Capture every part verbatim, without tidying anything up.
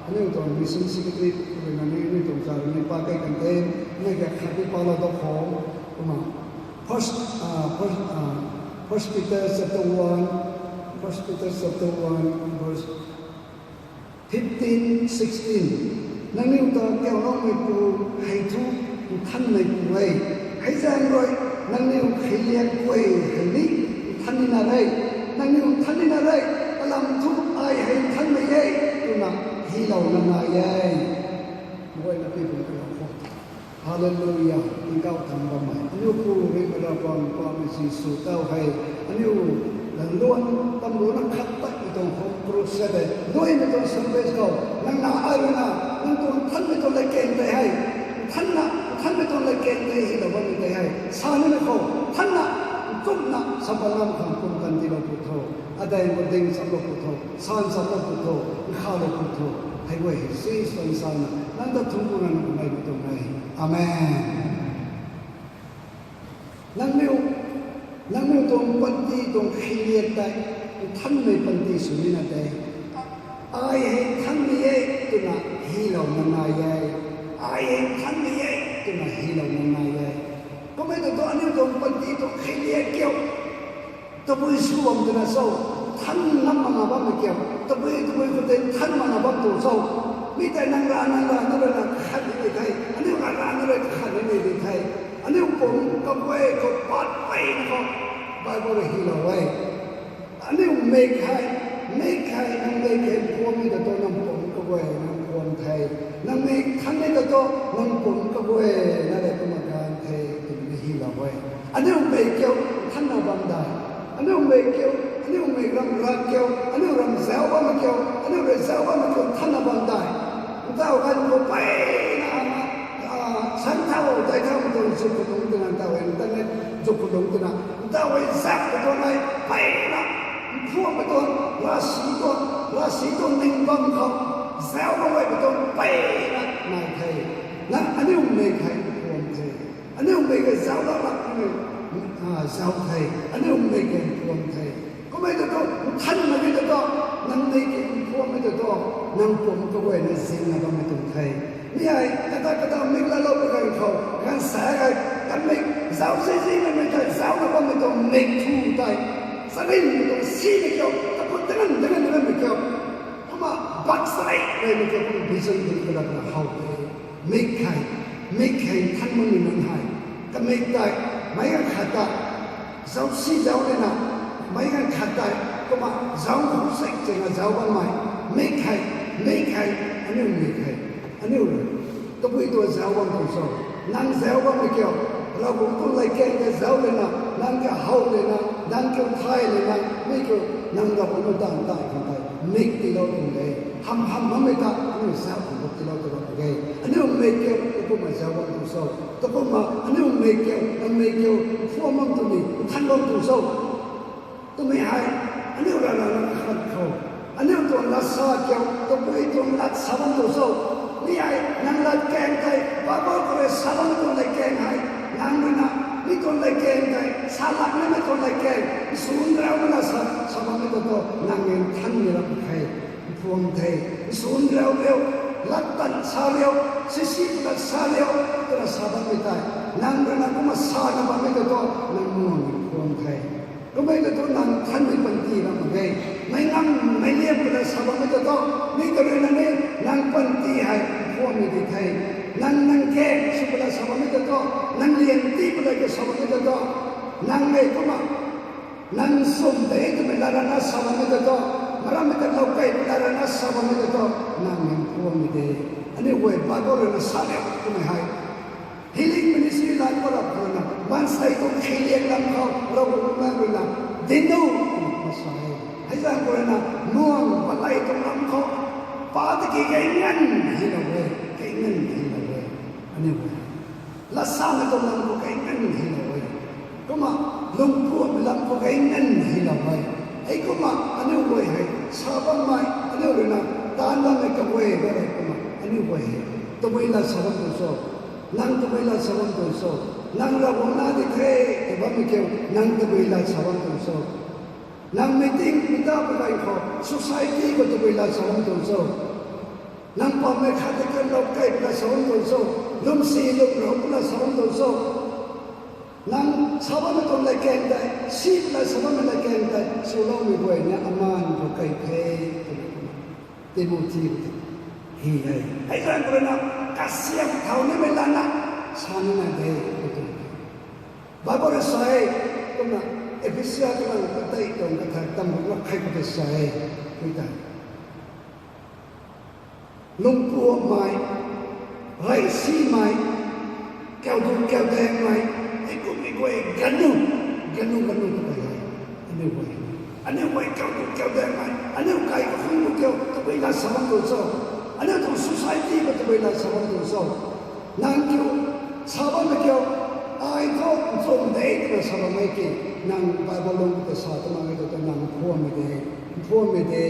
Aniu tuang mission secretary rui na ni aniu tuang za rui ni pa kei kan the, mei ka khat di pa la da khou, kumna. First, uh, first, uh, First Peter chapter one, First Peter chapter one, verse fifteen, sixteen. Nangniw ta kawloumeipu hei thu nthanmeipu e. Hei zaeng rui nangniw kheiliak guay hei ni nthan nina re. Nangniw nthan nina re. Kalam thu ai hei nthanmei e, twna hylouna nai e. Mei guayna pi bun kalou khou. Hallelujah, tingkauh thangc bammei. Aniu Pu Ringhmei Ravguangc, Mpouhmei Jisu tau hei. Aniu lalwan tamrucna khat tatmei tuang home crusade de. Luaimei tuang service khou, nang na ai rui na, nang tuang nthanmei tuang latkaeng tei hei. Nthanna, nthanmei tuang latkaeng tei hylou bammei tei hei. Sa nina khou, nthanna, nchumhna, sa bam ngam khang pumtan tiilou pw tho. Adaeng khou ding chamlou pw tho. San chamlou pw tho. Nkhavlou pw tho. Hei guay hei Jisu tuang sana, nang ta thungc kuna nang kummei tuang e. Amen. Nangniw, nangniw tuang panty tuang kheiliak tei, nthanmei panty sw nina tei. Ai hei nthanmei e, twna hylouna nai e. Ai hei nthanmei e, twna hylouna nai e. Kummei tu tu aniu tuang panty tuang kheiliak kiu. Tabui sw bam twna cho, nthan ngam makna bammei kiu. Tabui, tabui khou tei nthan makna bam tu cho. Mi tei nang ra, nang ra, nang rui na khat ni di the. Aniu ra, ra, nang rui khat ni di the. Aniu pumc kaguay khou pat peyna khou Bible rui hylou e. Aniu mik hei, mik hei, nang mik hei nkhuammei ta tu nang pumc kaguay nang nkhuam the. Nang mik thanmei ta tu nang pumc kaguay na rei kumna ganv the, twmei hylou e. Aniu mik kiu nthanna bam dai. Aniu mik kiu, aniu mik ram rat kiu, aniu ram zauc bammei kiu, aniu rui zauc bammei kiu nthanna bam dai. Ntau ganv khou peyna, a, sang thau, dai thaumei tuang zuk khou lungc twna, ntau e internet zuk khou lungc twna, ntau e zak khou tuang e, peyna, nkhuammei tuang, ravsic tuang, ravsic tuang ning bam khou, zauc bam guay khou tuang peyna nai the. Na aniu mik hei nkhuam the. Aniu mik hei zauc lak lak aniu, a, zauc the. Aniu mik hei nkhuam the. Kummei ta tu, nthanmei ta tu, nang mik hei nkhuammei ta tu, nang pumc kaguayna zingna bammei tuang the. Mi hei kata kata mik laalou pw ganv khou, ganv sa hei, kamik zauc zingzingmei tei, zaucna bammei tuang mik thu tei, charynmei tuang simei kiu, kaput tangan tangan tanganmei kiu, kumna bak sarei reymei kiu, kumna vision ding kalakna how the. Mik hei, mik hei nthan makmei nunc hei, kamik tei, meic ganv khat ta, zauc si zauc lena, meic ganv khat tei, kumna zauc khou sek chena zauc bammei, mik hei, mik hei, aniu mik hei, aniu, tabui tuang zauc bam tuang cho, nang zauc bammei kiu, Ravguangc tuang latkaeng ta zauc lena, nang kahow lena, nang kiu thay lena, mi kiu, nang Ravguangc tuang taanv tei khang tei mik tiilou tuang de. Ham ham bammei ta aniu zauc khang tiilou tuang de. Aniu mik kiu, takumna zauc bam tuang cho, takumna aniu mik kiu, nang mik kiu, nkhuam bam tuang ni, nthan bam tuang cho. Twmei hei, aniu rana na khat khou, aniu tuang lat sa kiu, tabui tuang lat sa bam tuang cho. Mi hei, nang latkaeng tei, Bible khou rui sa bammei tuang latkaeng hei, nang rui na, mi tuang latkaeng tei, sa lak nimei tuang latkaeng, nsun rau na sa, sa bammei ta tu, nang e nthanmei ram the, nkhuam the, nsun rau riu, lat tan sa riu, sisi lat sa riu, twna sa bammei tei, nang rui na kumna sana bammei ta tu, nang muang nkhuam the. Kummei ta tu nang nthanmei panty ram mak ge. Meic ngam meic liam khou ta sa bammei ta tu, mi ta rui na ni, nang panty hei nkhuammei di the. Nang, nang khe sw pala sa bammei ta tu, nang lian ti pala khe sa bammei ta tu, nang e kumna, nang sum de twmei lat rana sa bammei ta tu, marammei ta lou kei pala rana sa bammei ta tu, nang nkhuammei de. Aniu guay Bible rui na sa liu twmei hei, healing ministry lat para khou rui na, maansei tuang kheiliak lam khou, Ravguangc tuang lam rui na, dinc o, twna sa e. Hei zaeng khou rui na, nuang palei tuang lam khou, pa tiki kei nganv hylou e, kei nganv hylou e. Aniu guay, lat samei tuang lam khou kei nganv hylou e. Kumna, lungpuammei lam khou kei nganv hylou e. Hei kumna, aniu guay hei, sa bammei, aniu rui na, taanv bammei kaguay ta rei kumna, aniu guay hei, tabui lat sa bam tuang cho. Nang tabui lat sa bam tuang cho. Nang Ravguangc na di the, tw bammei kiu, nang tabui lat sa bam tuang cho. Nang meeting, meeting ta pakai khou, society khou tabui lat sa bam tuang cho. Nang pammei khat ta kan lou kei puna sa bam tuang cho, lwmsi lwm rou puna sa bam tuang cho. Nang sa bammei tuang latkaeng tei, si puna sa bammei latkaeng tei swloumei guay ni amaan khou kei the, twna kumna Timothy ta hi e. Hei ganv khou rui na kasiam thau nimei lana sa nina de, tw tuang. Bible rui sa e, kumna Ephesia kalang katei tuang kathak tam ruk na khat khou tei sa e, mi tei lungpuammei, reysimei, kaudu kaudaengmei, hei kummei guay ganu, ganu ganu ta kei e. Aniu guay, aniu guay kaudu kaudaengmei, aniu kai kakhun bu kiu tabui lat sa bam tuang cho, aniu tuang society khou tabui lat sa bam tuang cho. Nang kiu, sa bammei kiu, ai thu nchum de twna sa bammei ki, nang Bible lung ta sa twmei tu ta nang phuammei de, phuammei de,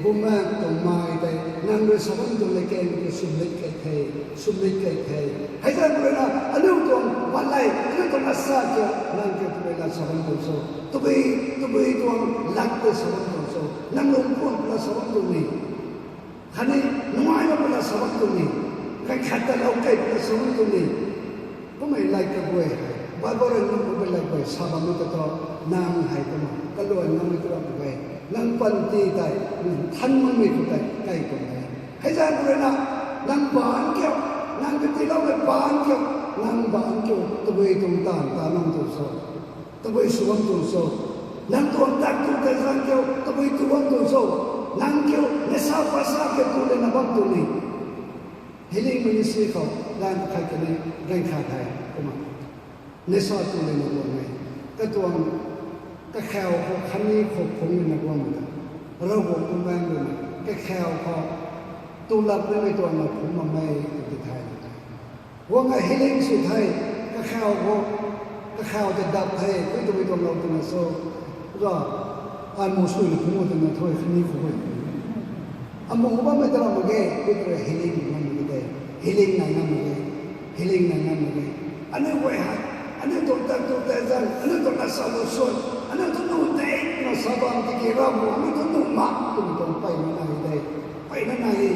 Bumaengh tuang mai tei nang rui sa bam tuang latkaeng ki sumlit kei the, sumlit kei the. Hei ganv khou rui na aniu tuang wan lei, aniu tuang lat sa kiu, nang kiu tabui lat sa bam tuang cho, tabui, tabui tuang lat tei sa bam tuang cho, nang lungpuam puna sa bam tuang ni, khatni nungai bam puna sa bam tuang ni, kai khat ta lou kei puna sa bam tuang ni, kummei lat kaguay, Bible rui nunc kummei lat guay sa bammei ta thu, nang hei kumna kaluan ngammei tu ram mak ge. Nang panty tei, nang than makmei khou tei kei tuang e. Hei ganv khou rui na, nang baanc kiu, nang katiloumei baanc kiu, nang baanc kiu tabui tuang taanv ta nang tuang cho, tabui sw bam tuang cho, nang tuang tak tu tei zang kiu tabui tu bam tuang cho, nang kiu nisa pasa kiu tu lena bam tuang ni. Healing ministry khou ganv khat kani, ganv khat hei kumna nisa tu lena guangmei, katuang kakhou khou khatni khou phungc lena guangmei ta, Ravguangc Bumaengh rui na kakhou khou tu lap nimei tuang na phungc makmei tw ti the. Guang a healing sw the, kakhou khou, kakhou ta dap the, khui tabui tuang lou twna cho, ra, ai mu sui na phungc twna thu khatni khou e. Amu bammei ta ram mak ge, khui ta rui healing ngam mak ge, healing nai ngam mak ge, healing nai ngam mak ge. Aniu guay hei, aniu tuang tak tu tei zang, aniu tuang lat sa lu suan, aniu tuang nuh tei na sa bam tiki Ravguangc aniu tuang nuh mak twmei tuang mpeyna nai de, mpeyna nai e.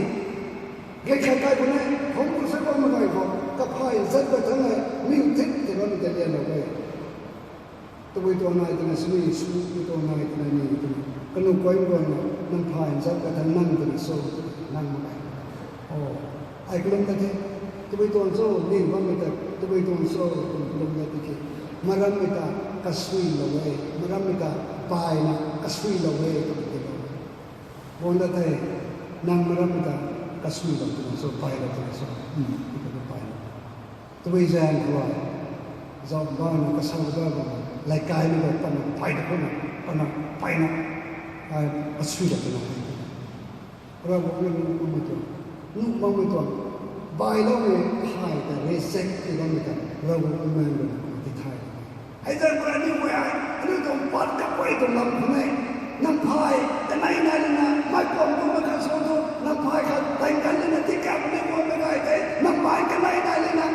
Ganv khat kai khou ni, home crusade bammei gay khou kaphay zat ka thangc e, mi thit tei bammei ta lianlou e. Tabui tuang nai twna sini, sw, tabui tuang nai twna ni twna, kanu kuay guayna, nang phay zat ka thangc nang twna cho, nang mak ge. O, ai kalum ta the, tabui tuang cho, ni bammei ta, tabui tuang cho, twna kalum ta tiki, marammei ta kasuilou e, marammei ta payna kasuilou e twna tilou. Guang dat the, nang marammei ta kasuilou twna cho, paylou twna cho, tabui zaeng khou, zauc bana kasa da bana, leikaimei ta pana pay da khou na, pana payna, ai, kasuilou twna. Ravguangc rui nuh makmei tuang, nuh makmei tuang, bayloumei phay ta reject ti bammei ta, Ravguangc Bumaengh rui na ti thay. Hei zan khou aniu guay hei, aniu tuang pat kaguay tuang lam khou ne, nang phay kanei nai lana, mei kuam kummei khan sw tu, nang phay khat tang kan lana tingkauh puni guangmei gay the, nang phay kanei nai lana,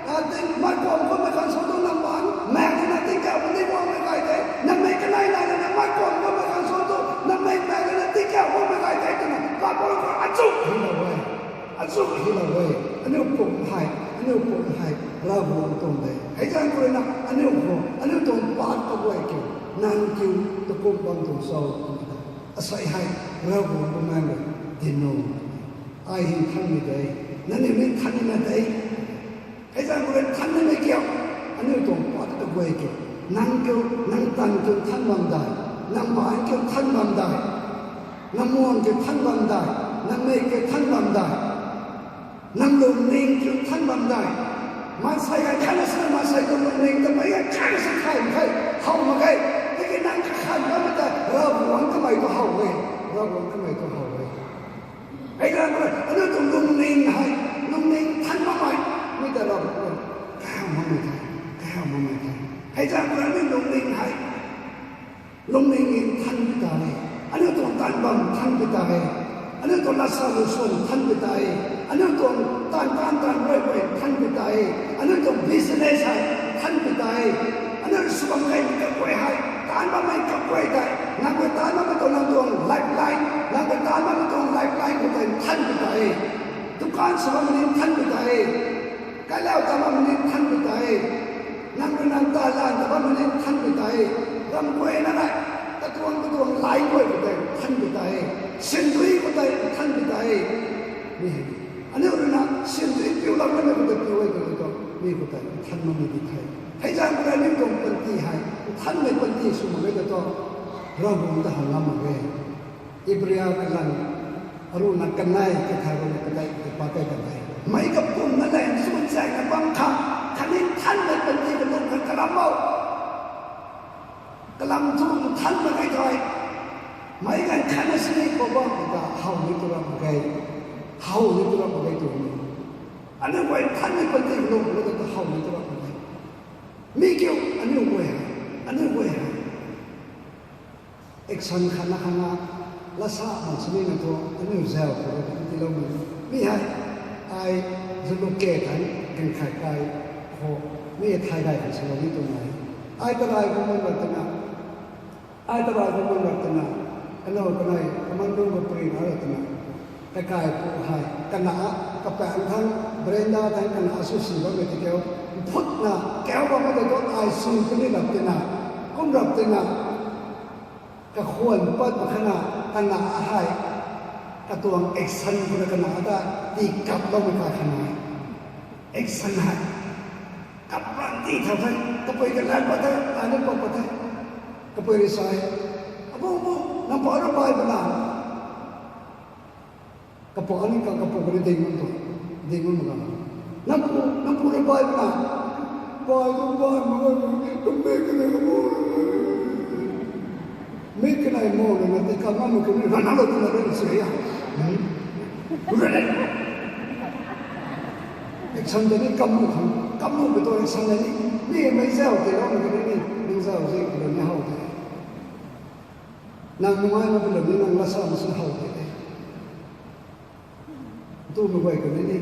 a, ting, mei kuam kummei khan sw tu, nang phay maek lana tingkauh puni guangmei gay the, nang mei kanei nai lana, mei kuam kummei khan sw tu, nang mei maek lana tingkauh guangmei gay the, twna, Bible khou achu hilou e. Achu hilou e, aniu pumc hei, aniu pumc hei, Ravguangc tuang de. Hei zan khou rui na, aniu khou, aniu tuang pat kaguay kiu, nang kiu, takum bam tuang cho, asei hei, Ravguangc Bumaengh rui, dinu, ai hei nthanmei de, nangniw ni nthanmei na de. Hei zan khou rui nthanmei kiu, aniu tuang pat kaguay kiu, nang kiu, nang tan kiu nthan bam dai, nang baanc kiu nthan bam dai, nang muang kiu nthan bam dai, nang mei kiu nthan bam dai, nang lungning kiu nthan bam dai. Maansei hei khatna sina maansei tuang lungning ta mei hei khatna si thay mak khe, how mak khe. Tiki nang kakhan bammei ta Ravguangc kamei tu how e, Ravguangc kamei tu how e. Hei zan khou rui, aniu tuang lungning hei, lungning nthan bammei, mi ta Ravguangc rui, kahaw makmei the, kahaw makmei the. Hei zan khou rui aniu lungning hei, lungning nthan pi ta e, aniu tuang taanv bam nthan pi ta e, aniu tuang lat sa lu suan nthan pi ta e, aniu tuang taanv taanv taanv rui rui nthan pi ta e, aniu tuang business hei nthan pi ta e, aniu sw bam gaymei kaguay hei, taanv bammei kaguay tei, nang rui taanv bammei tuang nang tuang lifeline, nang rui taanv bammei tuang lifeline khou tei nthan pi ta e. Kan sw bammei ni nthanmei ta e. Kailau ta bammei ni nthanmei ta e. Nang rui nang ta lan ta bammei ni nthanmei ta e. Ram guayna nai, katuang katuang lai guay khou tei nthanmei ta e. Sindui khou tei nthanmei ta e. Mi hei, aniu rui na sindui piu lam na mei khou tei piu e tw tu, mi khou tei nthan makmei di the. Hei zaeng khou rui aniu tuang panty hei nthanmei panty sw mak ge tw tu, Ravguangc ta how ngam mak ge. Ibria kalang, aruna kanei kathay rui na kadei, kapa tei kanei. Meic kapumna lev nchun zaengna bam khang, khatni nthanmei panty kalum khang kalam o. Kalam thu nthan mak ge thei, meic ganv khatna sini Poubauhmei ta how ni tu rap mak ge, how ni tu rap mak ge tw ni. Aniu guay nthanmei panty kalum khang ta how ni tu rap mak ge. Mi kiu, aniu guay hei, aniu guay hei action khatna khang na, lasa mak sini na thu, aniu zau khou rui tiiloumei. Mi hei, ai zuluke thangc ganv khat kai khou, mi thay gay khang salou ni tuang e. Ai tarai khou man rap twna, ai tarai khou man rap twna, kanow kanei kaman dungc khou pary na rap twna, kakaipu hei kana, kapaengc thangc, veranda thangc kana sw si bammei tei kiu, mphutna kau bammei tei thu ai sw puni rap twna, kum rap twna, kakhwan pat mak khana, kana hei, katuang action khou rui kana ta tii kaploumei kai khana e. Action hei, kap ran ti thau the, kapui kalan pat the, ai ni pat pat the, kapui rui sa e, Apu, apu, nang pa rui pai puna. Kapu ni ka, kapu kani ding man tu, ding man mak ga. Nang pu, nang pu rui pai puna. Pai tu pai mak ga, kum mi kanei mo, mi kanei mo rui na ti kap ngam mak kani rana lou twna rui sw e. Action tei ni kamnu khang, kamnu pui tu action tei ni, mi mei zau tei lou mak kani ni, nang zau zi lou ni how tei. Nang nungai na pu lou ni nang lasa mak sini how tei de. Ntumei guay kani ni,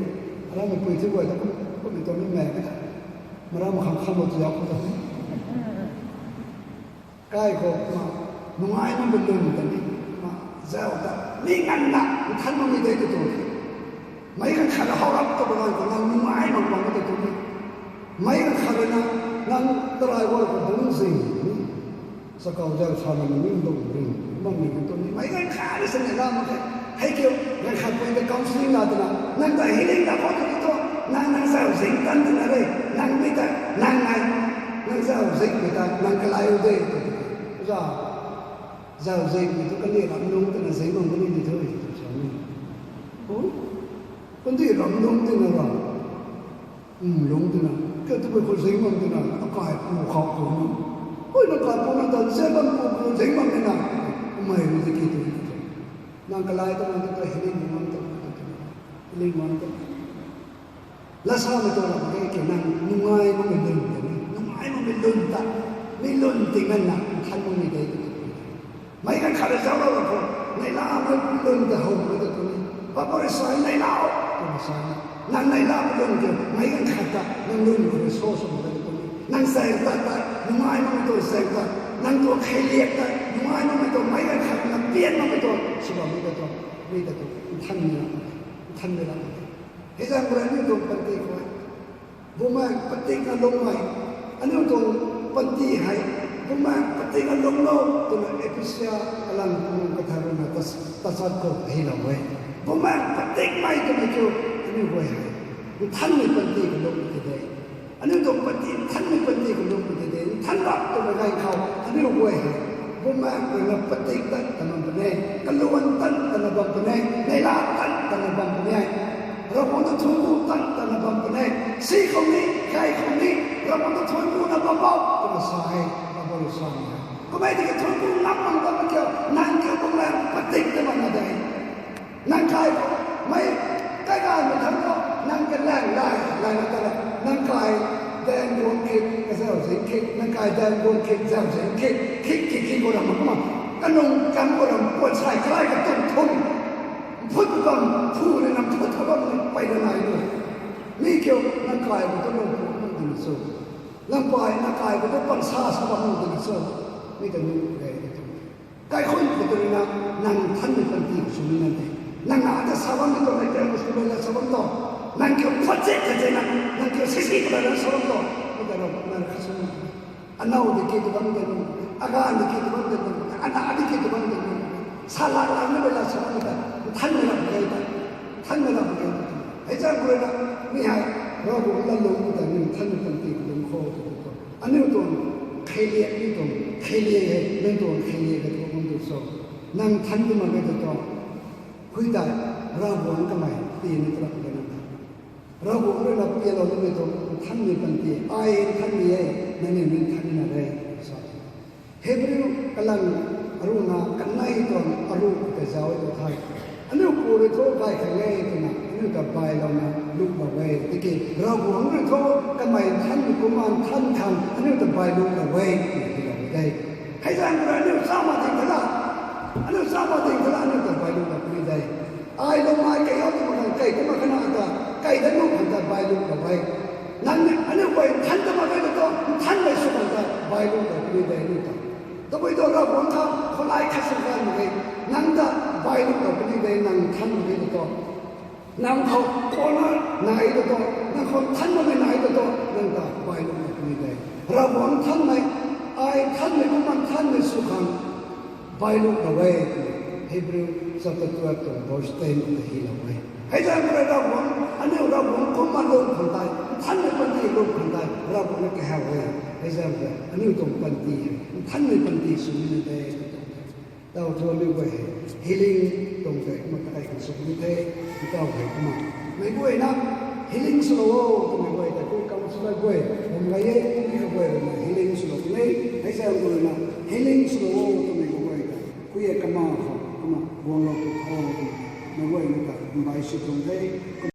aramei pui thu guay ta kum, kummei tuang ni mei ka ta. Mara mak khang kham lou tu zauc khou ta ni. Kai khou kumna, nungai na pu lun ta ni, kumna, zau ta, mi nganvna, nthan makmei de tu tu. Meic ganv khat rui how rap tu balan khou nang nungai mak bam de tu ni. Meic ganv khat rui na, nang tarai guay khou bungc zing ni. Sakau zau sa na ni bungc ring, bam ni tu ni. Meic ganv khat rui sa neihla mak khe. Hei kiu, ganv khat pui ta counselling la twna, nang ta healing la khou tu tu, nang, nang zau zing tan twna re, nang mi ta, nang nai, nang zau zingmei ta, nang kalai u de, tu tu. Za, zau zingmei tu kandih ram nung twna zing bam kani ni thu, tu sa ni. O, kandih ram nung twna ra. Lung twna, khe tabui khou zing bam twna, akaipu khou khou na. Ui, na kaipu na ta, zau bam pu khou zing bam twna, kamei rui tiki tu. Nang kalai twna, tu ta healing bam twna, healing bam twna. Lasamei tuang lam khe ki nang nungai makmei lun ta ni, nungai makmei lun ta, mi lun ti nganvna, nthan makmei de tu. Meic ganv khat rui zauclou khou, neihlamei lun ta how mei ta tu ni, Bible rui sa e, neihla o, twna sa e. Nang neihlamei lun kiu, meic ganv khat ta, nang lun khou rui source mak ta tu ni. Nang saeng tat ta, nungai makmei tuang saeng tat, nang tuang kheiliak ta, nungai makmei tuang meic ganv khat na pian makmei tuang, sw bammei ta tuang, mi ta tuang, nthan ni lam, nthan ni lam. Hei zaeng khou rui aniu tuang panty khou, Bumaengh patikna lungmei, aniu tuang panty hei, Bumaengh patikna lungc lou, twna Ephesia kalang pumung kathay rui na tas-, tachat khou hylou e. Bumaengh patikmei twmei kiu, aniu guay hei nthanmei panty kalungmei tei de. Aniu tuang panty nthanmei panty kalungmei tei de. Nthan rap twmei ganv khou, aniu guay hei Bumaengh rui na patik tan twna bam puni e, kaluan tan twna bam puni e, neihla tan twna bam puni e. Ravguangc ta thuanc ku tan twna bam puni e. Si khou ni, kai khou ni, Ravguangc ta thuanc kuna bam o, twna sa e, Bible rui sa ni e. Kummei tiki thuanc ku ngam mak bam kiu, nang kiu Bumaengh patik ta bam na de. Nang kai khou, mei, kai ganv mei thangc khou, nang kalaeng lai, lai na ta la, nang kai daeng guang khit, kazauh zing khit, nang kai daeng guang khit, zauh zing khit, khit, khit, khit khou ram mak kumna, kanung kam khou ram, puan sai kalai katuang thum, mphut bam, phu rui nang mphut bam ni peyna nai nu. Mi kiu, nang kai khou tu lung pu nang dina cho. Nang kai, nang kai khou tu pangsa sa bam nang dina cho. Mi ta nu rey ni tu. Kaikhunc khou tu rui na, nang nthanmei panty khou sw ni nang tei. Nang na ta sa bammei tuang, mei tei khou sw rui na sa bam tuang. Tei khat zena, nang kiu sisi kata na sa bam to, mi ta Ravguangc na khat sw. Anau di ki tu bam de nu, agan di ki tu bam de nu, ana di ki tu bam de nu. Sa lak lak na la sa bam ta, nthanmei lam de ta, nthanmei lam de ta. Hei zan khou rui na, mi hei, Ravguangc lalung ta ni nthanmei panty kalung khou tu tu. Aniu tuang kheiliak ni tuang, kheiliak hei, nang tuang kheiliak hei tu bam tu so. Nang nthan tu mak ge tu tu. Hui ta, Ravguangc kamei, ti ni tu rak de na. Ravguangc rui na pialou nimei tuang nthanmei panty, ai nthanmei e, nangniw ni nthan na re, sa. Hebrew kalang aruhna kanei tuang aruh ta zauc tu the. Aniu pu rui thu bai khang e twna, aniu ta bailouna luplou e. Tiki Ravguangc rui thu kamei nthanmei kumna nthan khang aniu ta bailuplou e, twna tilou de. Hei zan khou rui aniu chama ding thala, aniu chama ding thala aniu ta bailuplou puni de. Ai lou mai kei o twmei khang kei kumna kana ta, kei ta nu khang ta bailuplou e. Nang ni aniu guay nthan ta mak ge tu tu, nthanmei sw khang ta bailuplou puni de aniu ta. Tabui tu Ravguangc khang khoulai khat sw kan mak ge, nang ta bailuplou puni de, nang nthan mak ge tu tu. Nang khou corner nai tu tu, nang khou nthan makmei nai tu tu, nang ta bailuplou puni de. Ravguangc nthanmei, ai nthanmei kumna nthanmei sw khang bailuplou e, twna Hebrew chapter twelve tuang verse ten ta hylou e. Hei zan khou rui Ravguangc, aniu Ravguangc kumna lung khang tei, nthanmei panty lung khang tei, Ravguangc na kahaw e. Hei zan khou rui aniu tuang panty hei nthanmei panty sw ni na de, tw tuang the. Tau thu aniu guay hei healing tuang tei kumna ta kai khang sw ni the, tau hei kumna. Meic guayna healing swlou o twmei guay tei kum kam swlou guay, kum gay e, kum ni kaguay rui na healing swlou ni, hei zan khou rui na healing swlou o twmei kaguay tei, kuye kama khou kumna guanglou tu tho, meic guayna ta invite sw tuang the.